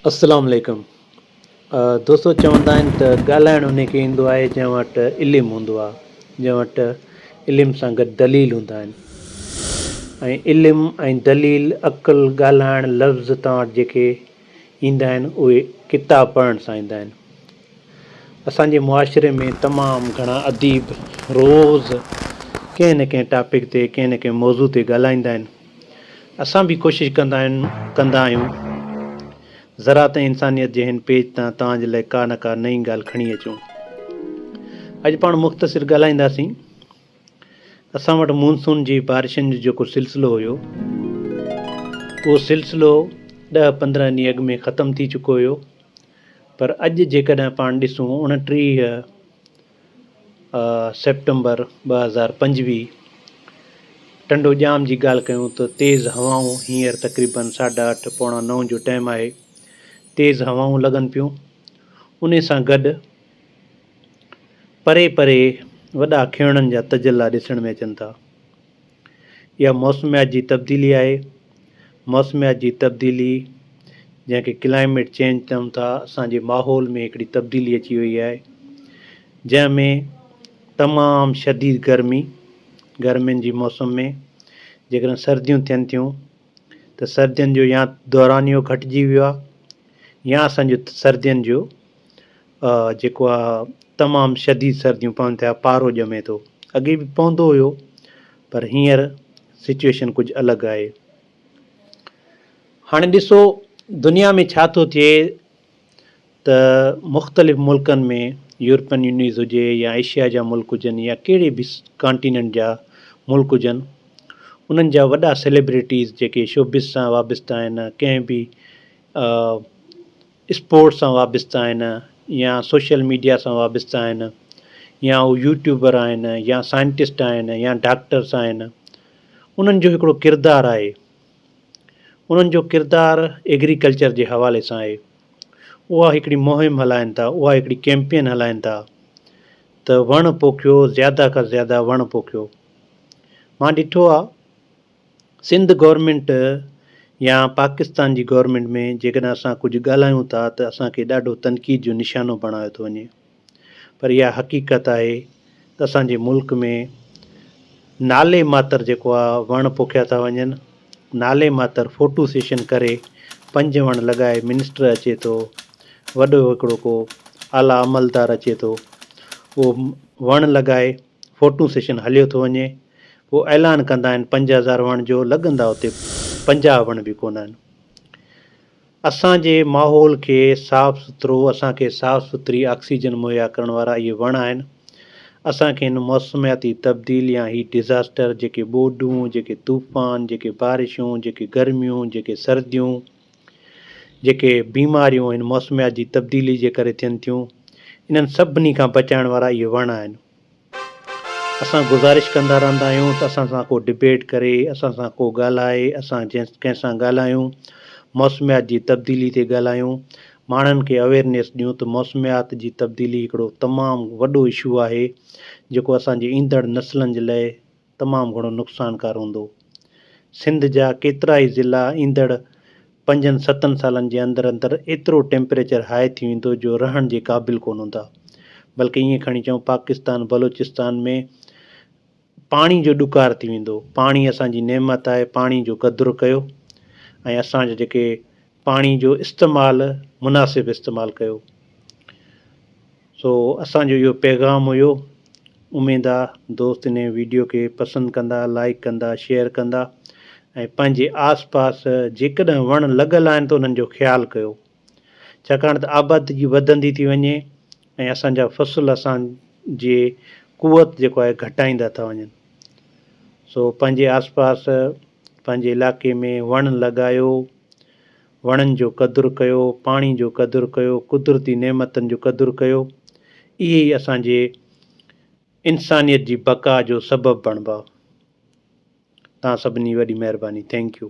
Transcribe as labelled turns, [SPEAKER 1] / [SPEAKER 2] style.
[SPEAKER 1] السلام عليڪم دوستو چوندا آهن ته ڳالهائڻ انهي کي ايندو آهي جنهن وٽ علم هوندو آهي جنهن وٽ علم سان گڏ دليل هوندا آهن ۽ علم ۽ دليل عقل ڳالهائڻ لفظ توهان وٽ جيڪي ايندا آهن اهي ڪتاب پڙهڻ سان ايندا آهن اسان جي معاشري ۾ تمام گهڻا اديب روز ڪنهن نه ڪنهن ٽاپڪ تي ڪنهن نه ڪنهن موضوع تي ڳالهائيندا آهن اسان به ڪوشش ڪندا آهيون زراعت ۽ انسانيت جي هن پيج تان توهان جي لاء ڪا نه ڪا نئين ڳالهه کڻي اچون. اڄ پاڻ مختصر ڳالهائينداسين. اسان وٽ مونسون جي بارشن جو جيڪو سلسلو هيو اهو سلسلو ڏهه 15 ڏينهن اڳ ۾ ختم ٿي چڪو هيو پر اڄ جيڪڏهن پاڻ ڏسون 29 سيپٽمبر 2025 ٽنڊو ڄام جي ڳالهه ڪيون ته تيز هوائون هينئر تقريبن ساڍا اٺ پوڻا نو جو ٽائيم آهي تيز هوائون لڳن پيون انهي سان گڏ پري پري وڏا کيڻن جا تجلا ڏسڻ ۾ اچن ٿا. اها موسميات جي تبديلي آهي. موسميات جي تبديلي جنهن کي ڪلائميٽ چينج چئون ٿا اسان جي ماحول ۾ هڪڙي تبديلي اچي وئي آهي جنهن ۾ تمام شديد گرمي گرمين جي موسم ۾ جيڪڏهن سرديون ٿين ٿيون ته سردين جو يا دورانيو گهٽجي ويو آهي يا اسان جو سردين جو جيڪو آ تمام شديد سرديون پون ٿيا پارو ڄمي ٿو اڳي به پوندو هيو پر هينئر سچويشن ڪجهه الڳ آهي هاڻي ڏسو دنيا ۾ ڇا ٿو ٿئي ته مختلف ملڪن ۾ يورپين يونيز هجي يا ايشيا جا ملڪ هجن يا ڪهڙي به ڪانٽيننٽ جا ملڪ هجن انهن جا وڏا سيليبريٽيز جيڪي شوبز سان وابسته آهن ڪنهن به اسپورٽس سان وابسته آهن يا سوشل ميڊيا سان وابسته آهن يا هو يوٽيوبر آهن يا سائنٽسٽ آهن يا ڊاڪٽرس آهن انهن جو هڪڙو ڪردار آهي انهن جو ڪردار ايگريڪلچر جي حوالي سان آهي اها هڪڙي مهم هلائن ٿا اها هڪڙي ڪيمپين هلائن ٿا ته وڻ پوکيو زياده کان زياده وڻ پوکيو مان ڏٺو آهي سنڌ گورنمينٽ يا پاڪستان جي گورنمينٽ ۾ جيڪڏهن اسان ڪجهه ڳالهايون ٿا ته اسان کي ڏاڍو تنقيد جو نشانو بڻايو ٿو وڃي پر اها حقيقت آهي ته اسان جي ملڪ ۾ نالي ماتر جيڪو آهي وڻ پوکيا ٿا وڃن نالي ماتر فوٽو سيشن ڪري پنج وڻ لڳائي منسٽر اچي ٿو وڏو هڪڙو ڪو اعليٰ عملدار اچي ٿو اهو وڻ لڳائي فوٽو سيشن هليو ٿو وڃي پوء اعلان ڪندا آهن 5000 وڻ جو لڳندا اتي 50 وڻ به ڪونه آهن. اسان جي ماحول کي صاف سٿرو اسان کي صاف سٿري آڪسيجن مهيا ڪرڻ وارا اهي وڻ آهن. اسان کي هن موسمياتي تبديل يا هي ڊزاسٽر جيڪي ٻوڏون جيڪي طوفان جيڪي بارشون جيڪي گرميون جيڪي سرديون جيڪي بيماريون هن موسميات جي تبديلي جي ڪري ٿين ٿيون انهن سڀني کان بچائڻ وارا اهي وڻ آهن. اسان گذارش ڪندا رهندا آهيون ته اسان سان ڪو ڊبيٽ ڪري، اسان سان ڪو ڳالهائي، اسان جنهن ڪنهن سان ڳالهايون، موسميات جي تبديلي تي ڳالهايون، ماڻهن کي اويرنيس ڏيون ته موسميات جي تبديلي هڪڙو تمام وڏو اشو آهي جيڪو اسان جي ايندڙ نسلن جي لاء تمام گهڻو نقصانڪار هوندو. سنڌ جا ڪيترائي ضلعا ايندڙ پنجن ستن سالن جي اندر اندر ايترو ٽيمپريچر هاء ٿي ويندو جو رهڻ جي قابل ڪونه هوندا. بلڪه ائين کڻي چئون پاڪستان بلوچستان ۾ پاڻي جو ڏڪار ٿي ويندو. پاڻي اسان جي نعمت آهي پاڻي جو قدر ڪيو ۽ اسان جا جيڪي پاڻي جو استعمال مناسب استعمال ڪيو. سو اسان جو اهو پيغام هيو. اميد آ دوست انهي ويڊيو کي پسند ڪندا لائيڪ ڪندا شيئر ڪندا ۽ پنهنجي آس پاس جيڪڏهن وڻ لڳل آهن ته انهن جو خيال ڪيو ڇاڪاڻ ته آبادگي وڌندي ٿي وڃي ۽ اسان جا فصل اسان جي قوت جيڪو آهي گهٽائيندا ٿا وڃن سو پنهنجي آس پاس پنهنجي علائقي ۾ وڻ لڳايو وڻن جو قدر ڪيو، پاڻي جو قدر ڪيو، قدرتي نعمتن جو قدر ڪيو، اهي ئي اسان جي انسانيت جي بقا جو سبب بڻبا. توهان سڀني جي وڏي مهرباني. Thank you.